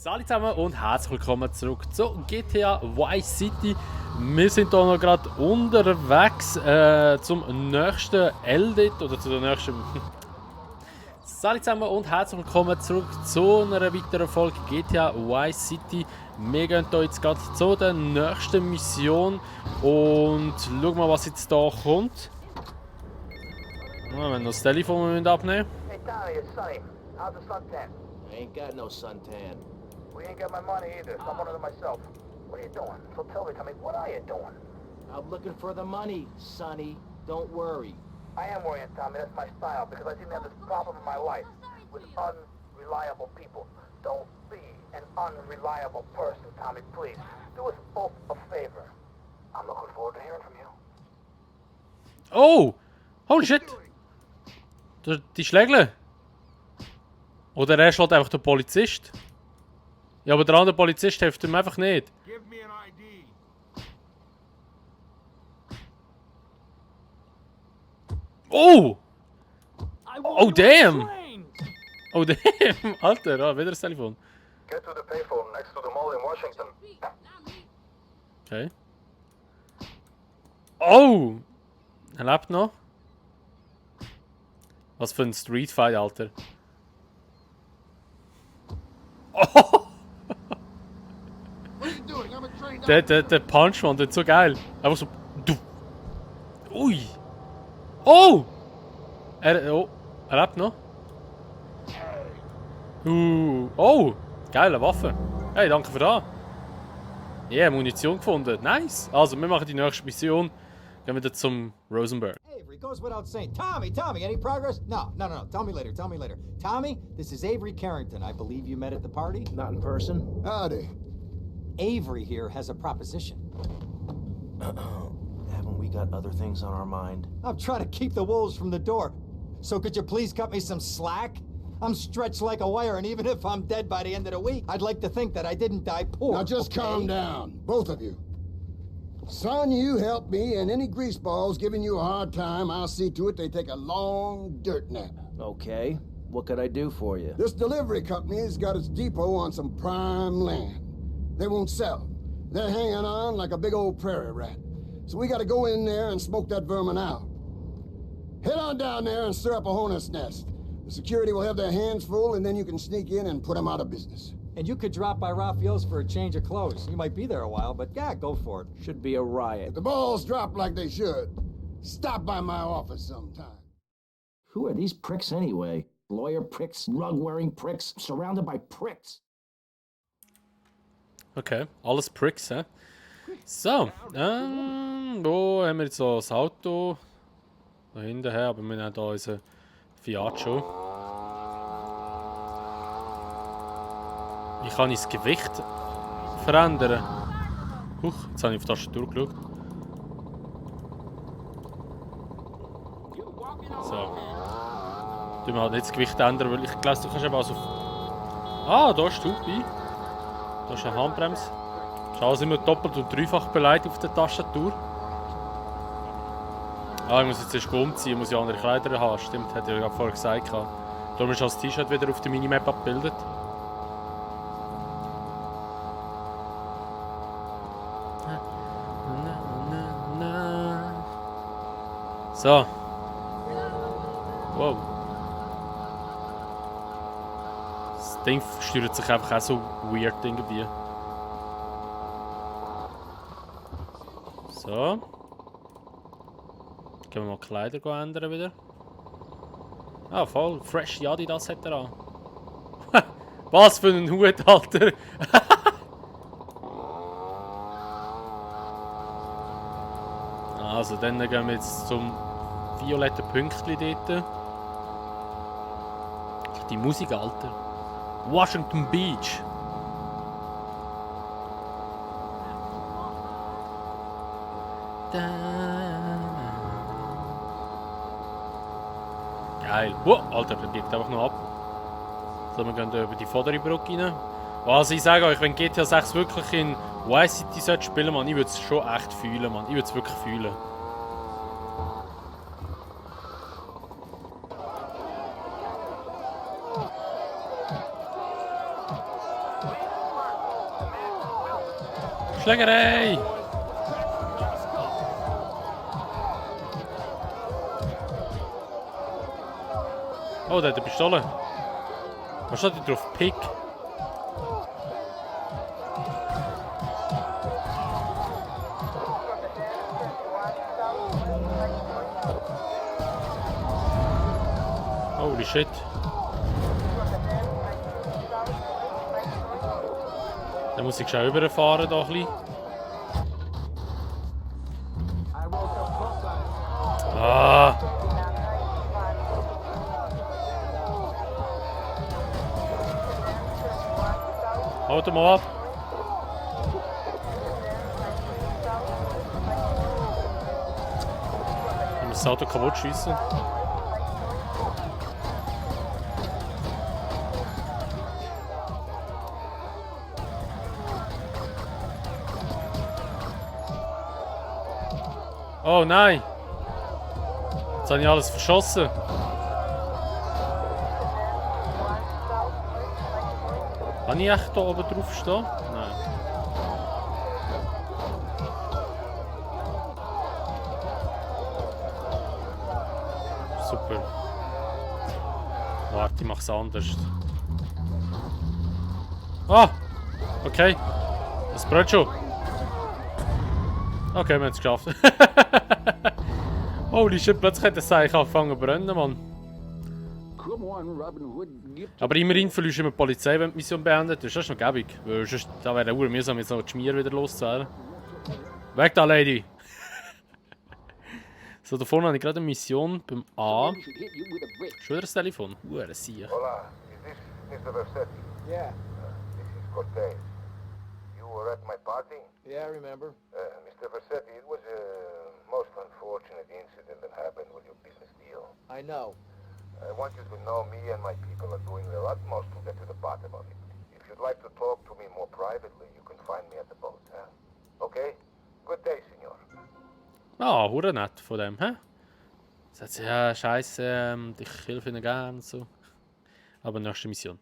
Hallo zusammen und herzlich willkommen zurück zu GTA Vice City. Wir sind hier noch gerade unterwegs zum nächsten Edit oder zu der nächsten... Hallo zusammen und herzlich willkommen zurück zu einer weiteren Folge GTA Vice City. Wir gehen hier jetzt gerade zu der nächsten Mission und schauen mal, was jetzt da kommt. Wir müssen noch das Telefon abnehmen. Hey Tommy, it's Sonny. How's the suntan? I ain't got no suntan. We ain't got my money either, so I'm one of them myself. What are you doing? So tell me, Tommy, what are you doing? I'm looking for the money, Sonny. Don't worry. I am worrying, Tommy. That's my style, because I seem to have this problem in my life with unreliable people. Don't be an unreliable person, Tommy, please. Do us both a favor. I'm looking forward to hearing from you. Oh! Holy shit! Die Schlägle? Oder er schlägt einfach der Polizist? Ja, aber der andere Polizist hilft ihm einfach nicht. Give me an ID. Oh! Oh, damn! Oh, damn! Alter, wieder das Telefon. Get to the payphone next to the mall in Washington. Okay. Oh! Er lebt noch. Was für ein Streetfight, Alter. Oh! What are you doing? I'm a trained Der Punch, man, der ist so geil. Einfach so. Du. Ui! Oh! Er lebt noch. Oh! Geile Waffe. Hey, danke für das. Yeah, Munition gefunden. Nice. Also, wir machen die nächste Mission. Gehen wieder zum Rosenberg. Avery, goes without saying. Tommy, any progress? No. Tell me later. Tommy, this is Avery Carrington. I believe you met at the party? Not in person? Howdy. Avery here has a proposition. Haven't we got other things on our mind? I'm trying to keep the wolves from the door. So could you please cut me some slack? I'm stretched like a wire, and even if I'm dead by the end of the week, I'd like to think that I didn't die poor. Now just okay? calm down, both of you. Son, you help me, and any greaseballs giving you a hard time, I'll see to it they take a long dirt nap. Okay. What could I do for you? This delivery company's got its depot on some prime land. They won't sell. They're hanging on like a big old prairie rat. So we gotta go in there and smoke that vermin out. Head on down there and stir up a hornet's nest. The security will have their hands full, and then you can sneak in and put them out of business. And you could drop by Raphael's for a change of clothes. You might be there a while, but yeah, go for it. Should be a riot. If the balls drop like they should, stop by my office sometime. Who are these pricks anyway? Lawyer pricks, rug-wearing pricks, surrounded by pricks. Okay, alles Pricks, hä? So, wo haben wir jetzt so das Auto? Da hinten her, aber wir haben hier unseren Fiat. Wie kann ich das Gewicht verändern? Huch, jetzt habe ich auf die Tastatur geschaut. So. Tun wir halt nicht das Gewicht ändern, weil ich glaube, du kannst eben also... Ah, da ist Tupi. Da ist eine Handbremse. Ist alles immer doppelt und dreifach beleidigt auf der Tastatur. Ah, ich muss jetzt erst umziehen, muss ich andere Kleider haben. Stimmt, hätte ich ja vorher gesagt. Darum ist das T-Shirt wieder auf der Minimap abgebildet. So. Wow. Das Ding steuert sich einfach auch so weird irgendwie. So. Können wir mal Kleider ändern wieder. Ah, voll. Fresh Adidas hat er an. Was für ein Hut, Alter. Also, dann gehen wir jetzt zum violetten Pünktchen dort. Die Musik, Alter. Washington Beach. Geil. Wow, Alter, der biegt einfach noch ab. So, wir gehen über die Vorderbrücke rein. Also ich sage euch, wenn GTA 6 wirklich in Vice City spielen, man, ich würde es schon echt fühlen, man. Ich würde es wirklich fühlen. Schlägerei! Oh, der hat eine Pistole. Was steht da drauf? Pick. Holy shit. Da muss ich schon überfahren da ein bisschen. Ah! Halt mal ab! Ich muss das Auto kaputt schießen. Oh nein! Jetzt habe ich alles verschossen. Kann ich echt hier oben drauf stehen? Nein. Super. Warte, ich mach's anders. Ah! Okay. Das brennt schon. Okay, wir haben es geschafft. Holy shit, plötzlich hat das Zeichen angefangen zu brennen, Mann. Aber immerhin verlierst du immer die Polizei, wenn du die Mission beendet hast. Das ist noch gäbig. Weil sonst da wäre es mühsam, jetzt noch die Schmier wieder loszuwerden. Weg da, Lady! So, da vorne habe ich gerade eine Mission beim A. Schon wieder das Telefon? Sieh. Hola, is this Mr. Versetti? Yeah. This is Cortez. You were at my party? Yeah, I remember. Mr. Versetti, it was a most unfortunate incident that happened with your business deal. I know. I want you to know me and my people are doing their utmost to get to the bottom of it. If you'd like to talk to me more privately, you can find me at the boat, huh? Okay? Good day, senor. Ah, hure nett von dem, hä? Sagt sie, ja, scheiße, ich helfe ihnen gern und so. Aber nächste Mission.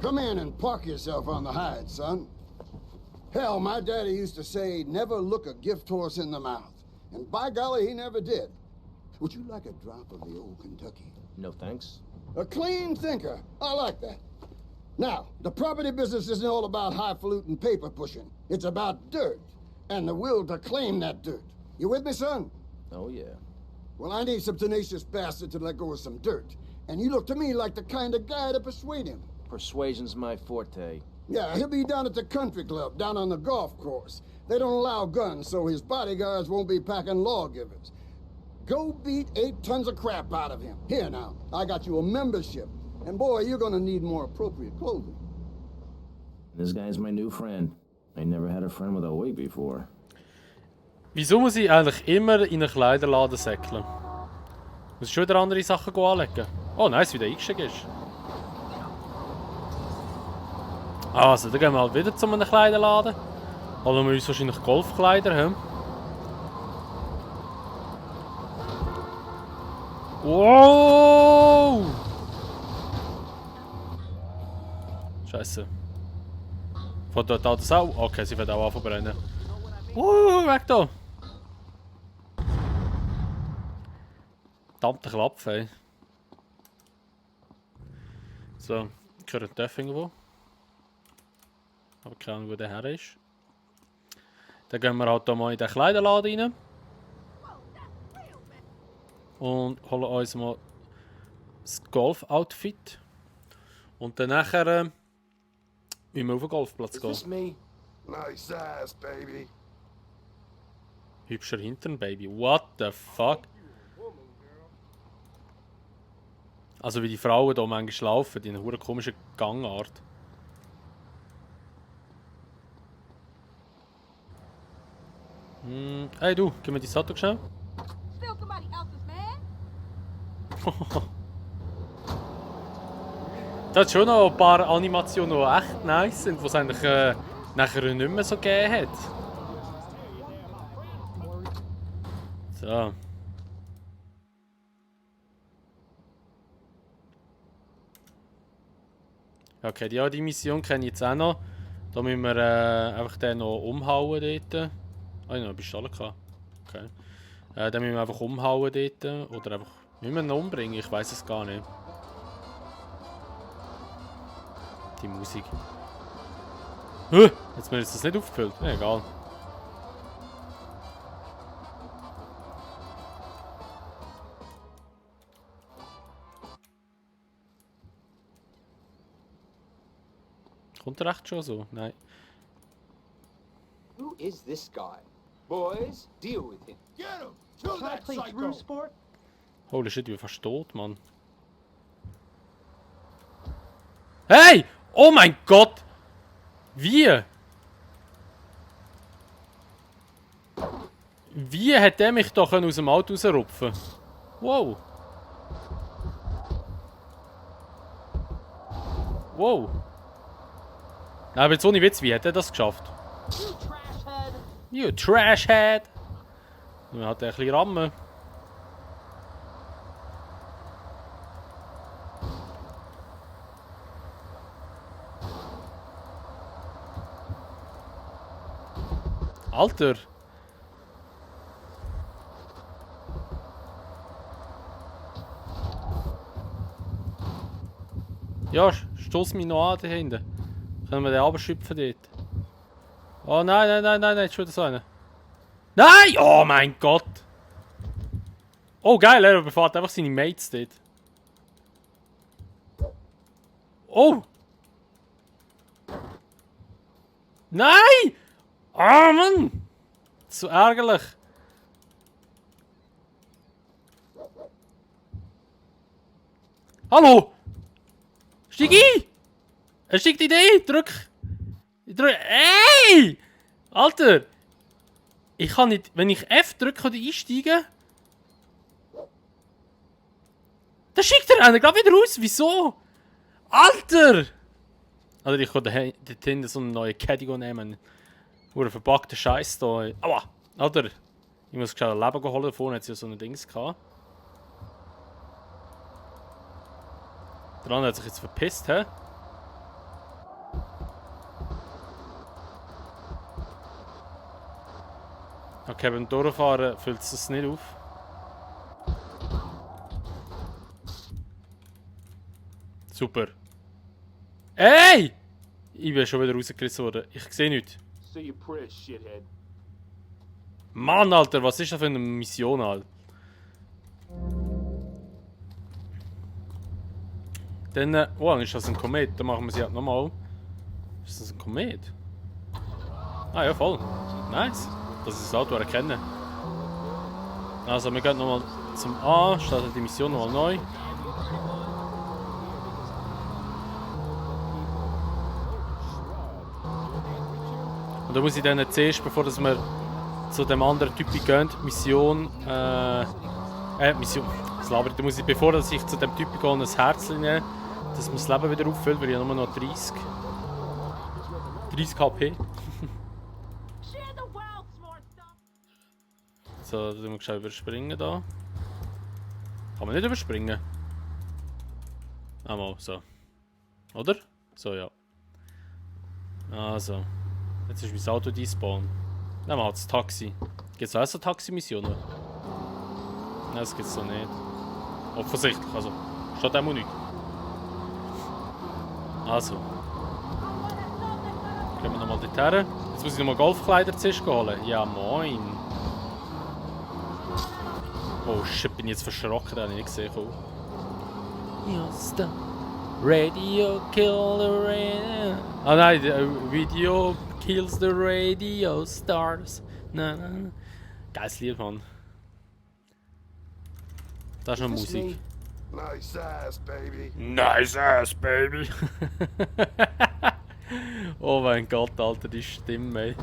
Come in and park yourself on the hide, son. Hell, my daddy used to say, never look a gift horse in the mouth. And by golly, he never did. Would you like a drop of the old Kentucky? No thanks. A clean thinker. I like that. Now, the property business isn't all about highfalutin paper pushing. It's about dirt and the will to claim that dirt. You with me, son? Oh, yeah. Well, I need some tenacious bastard to let go of some dirt. And you look to me like the kind of guy to persuade him. Persuasion's my forte. Yeah, he'll be down at the country club, down on the golf course. They don't allow guns, so his bodyguards won't be packing lawgivers. Go beat 8 tons of crap out of him. Here now, I got you a membership. And boy, you're gonna need more appropriate clothing. This guy's my new friend. I never had a friend with a wig before. Wieso muss ich eigentlich immer in einen Kleiderladen säckeln? Muss ich schon wieder andere Sachen anlegen? Oh, nice, wie der eingestiegen ist. Also, dann gehen wir halt wieder zu einem Kleiderladen. Holen wir uns wahrscheinlich Golfkleider haben. Wow! Scheiße. Von dort das auch? Okay, sie wird auch anfangen brennen. Weg da! Verdammte Klappe, ey. So, ich höre einen Töff irgendwo. Aber keine Ahnung, wo der her ist. Dann gehen wir halt hier mal in den Kleiderladen rein. Und holen uns mal das Golf-Outfit. Und dann nachher müssen wir auf den Golfplatz gehen. me? Nice ass, baby. Hübscher Hintern, Baby. What the fuck? Also wie die Frauen hier manchmal laufen, die eine komische Gangart. Hey du, gib mir dein Auto schnell. Still somebody else's man. Da hat schon noch ein paar Animationen, die echt nice sind, die es eigentlich nachher nicht mehr so gegeben hat. So. Okay, ja, die Mission kenne ich jetzt auch noch. Da müssen wir einfach den noch umhauen dort. Ah, ich habe noch eine Pistole gehabt. Okay. Den müssen wir einfach umhauen dort. Oder einfach... Müssen wir ihn noch umbringen? Ich weiß es gar nicht. Die Musik. Jetzt mir ist das nicht aufgefüllt. Ja, egal. Kommt er echt schon so? Nein. Who is this guy? Boys, deal with him. Get him! Kill that psycho! sport? Holy shit, ich bin fast tot, Mann. Hey! Oh mein Gott! Wie? Wie hat der mich doch aus dem Auto rausrupfen? Wow! Wow! Nein, aber jetzt ohne Witz, wie hat er das geschafft? You Trashhead! Man hat ein bisschen Rammen. Alter! Ja, stoß mich noch an da hinten. Können wir den abschüpfen dort? Oh nein, nein, nein, nein, schon wieder so einer. Nein! Oh mein Gott! Oh geil, er befährt einfach seine Mates dort. Oh! Nein! Ah, Mann! So ärgerlich. Hallo! Steig ein! Er steigt in die! Drück! Ey! Alter! Ich kann nicht... Wenn ich F drücke oder einsteigen... Dann schickt er einen gerade wieder raus! Wieso? Alter! Alter, ich kann dort hinten so einen neuen Caddy nehmen. Ein verpackter Scheiß da. Aua! Alter! Ich muss schnell ein Leben holen. Vorne hat sie ja so ein Dings gehabt. Der andere hat sich jetzt verpisst, hä? Okay, beim Durchfahren füllt es das nicht auf. Super. Ey! Ich bin schon wieder rausgerissen worden. Ich sehe nichts. Say your prayers, shithead. Mann, Alter, was ist das für eine Mission, Alter? Dann, oh, ist das ein Komet? Dann machen wir sie halt nochmal. Ist das ein Komet? Ah ja, voll. Nice. Das ist das Auto erkennen. Also, wir gehen nochmal zum A, starten die Mission nochmal neu. Und da muss ich dann zuerst, bevor dass wir zu dem anderen Typen gehen, Mission, was labert, da muss ich, bevor dass ich zu dem Typen gehe, ein Herzchen nehmen, dass man das Leben wieder auffüllt, weil ich nur noch 30 HP. So, da müssen wir schnell überspringen da. Kann man nicht überspringen? Einmal, so. Oder? So, ja. Also. Jetzt ist mein Auto despawn. Nehmen wir halt das Taxi. Gibt es auch so Taxi-Missionen? Nein, das gibt es so nicht. Offensichtlich, also. Steht auch nicht. Also. Gehen wir nochmal dorthin. Jetzt muss ich nochmal Golfkleider zuerst holen. Ja, moin. Oh shit, bin ich jetzt verschrocken, den habe ich nicht gesehen. Just the radio kill the radio. Ah nein, Video kills the radio stars. Na, na, na. Geiles Lied, Mann. Da ist noch Musik. Nice ass, baby. Nice ass, baby. Oh mein Gott, Alter, die Stimme, ey.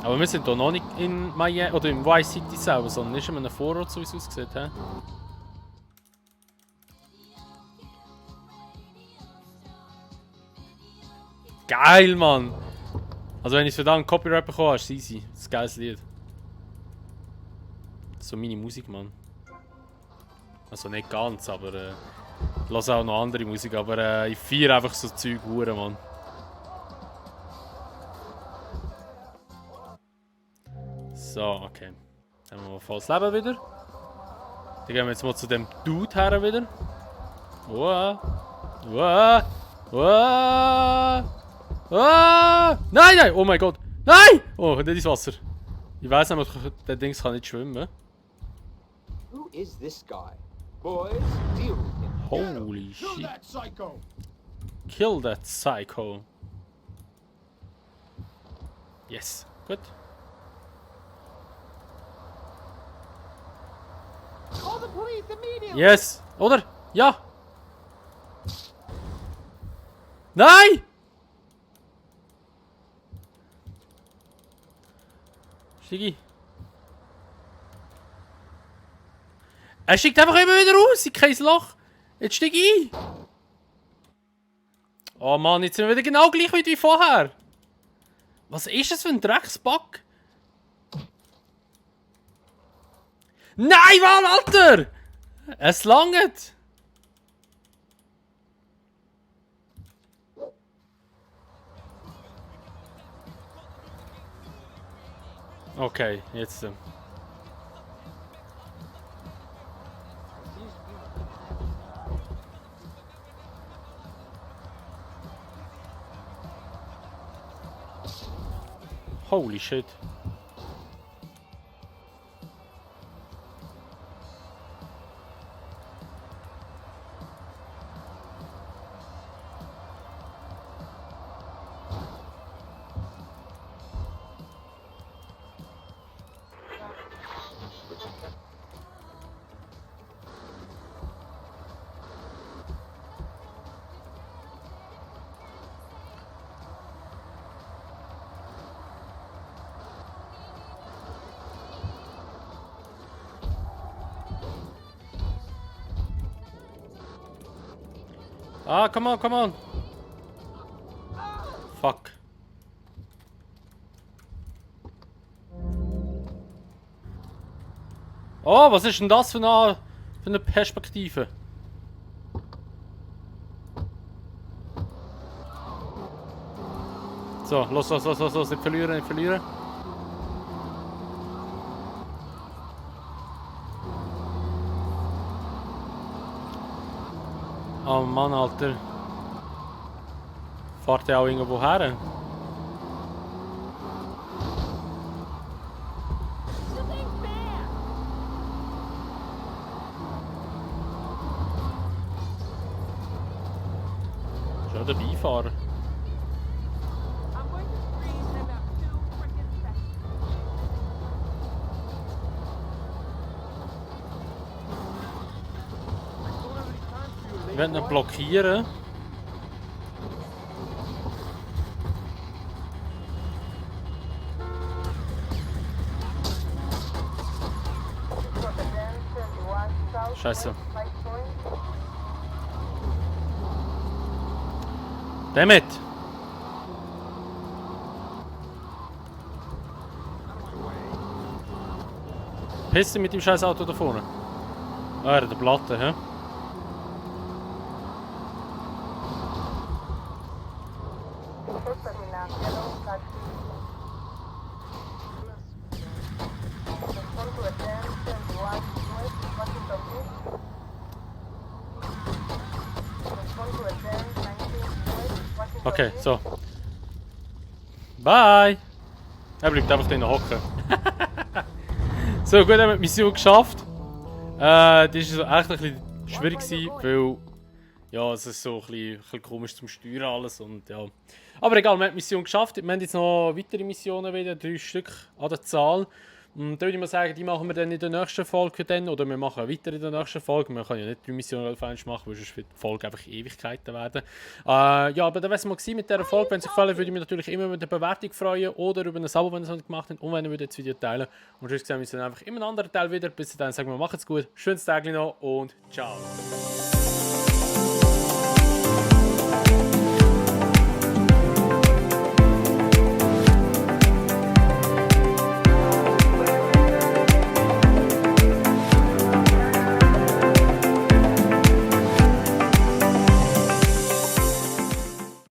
Aber wir sind hier noch nicht in Miami oder im Vice City selber, sondern nicht in einem Vorort, so wie es aussieht. He? Geil, Mann! Also wenn ich für da einen Copyright bekomme, ist es easy. Das ist ein geiles Lied. Das ist so meine Musik, Mann. Also nicht ganz, aber ich höre auch noch andere Musik. Aber ich feiere einfach so Zeug hure, Mann. So, okay. Dann haben wir mal volles Leben wieder. Dann gehen wir jetzt mal zu dem Dude her wieder. Wow. Wow. Wow. Wow. Nein, nein! Oh mein Gott! Nein! Oh, nicht ins Wasser. Ich weiss nicht, der Dings kann nicht schwimmen. Who is this guy? Boys, deal with him. Holy shit. Kill that psycho. Yes, gut. Call the police immediately. Yes, oder? Ja! Nein! Stigi. Er steigt einfach immer wieder raus, in kein Loch. Jetzt steig ein. Oh Mann, jetzt sind wir wieder genau gleich wie vorher. Was ist das für ein Drecksback? Nein, Mann, Alter! Es langt! Okay, jetzt. Holy shit. Ah, come on, come on. Fuck. Oh, was ist denn das für eine Perspektive? So, los, nicht verlieren, nicht verlieren. Oh Mann, Alter. Fahrt ihr auch irgendwo her? Schon dabei fahren. I'm going to scream in about 2 freaking seconds. Ich werde ihn blockieren. Scheiße. Damit! Pisse mit dem scheiß Auto da vorne. Ah, er hat eine Platte, hä? Okay, so. Bye! Er bleibt einfach drinnen hocken. So, gut, haben wir die Mission geschafft. Das war echt ein bisschen schwierig, weil ja, es ist so ein bisschen komisch zum Steuern alles und ja. Aber egal, wir haben die Mission geschafft. Wir haben jetzt noch weitere Missionen wieder, 3 Stück an der Zahl. Und da würde ich mal sagen, die machen wir dann in der nächsten Folge dann, oder wir machen weiter in der nächsten Folge. Wir können ja nicht 3 Missionen auf einmal machen, weil sonst wird die Folge einfach Ewigkeiten werden. Ja, aber dann wäre es mal gewesen mit dieser Folge. Wenn es euch gefallen würde ich mich natürlich immer über eine Bewertung freuen oder über ein Abo, wenn ihr es noch nicht gemacht habt und wenn ihr das Video teilen. Und sonst sehen wir uns dann einfach in einem anderen Teil wieder. Bis dahin sagen wir, macht's gut, schönes Tag noch und ciao.